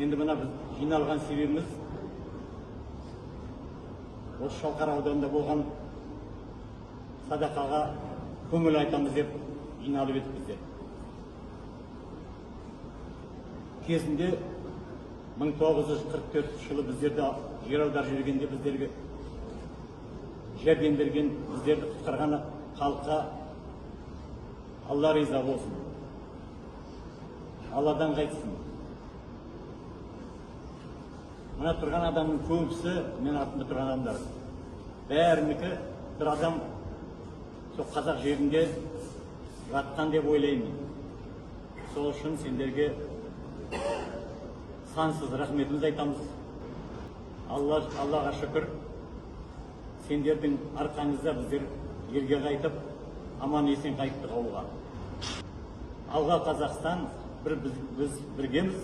Енді мына біз жиналған себебіміз осы Шалқар ауданында болған садақаға көңіл айтамыз деп жиналып едік біздер. Кезінде 1944 жылы біздерді жер аударып жібергенде біздерге жәрдем берген, біздерді құтқарған халыққа Алла риза болсын. Алладан қайтсын. Мына тұрған адамның көбісі, мен артымда тұрған адамдар, бәрінікі бір адам сол қазақ жерінде жатқан деп ойлаймын. Сол үшін сендерге сансыз рахметімізді айтамыз. Аллаға шүкір, сендердің арқаңызда біздер елге қайтып, аман есен қайттық ауылға. Алға Қазақстан, бір біз біргеміз.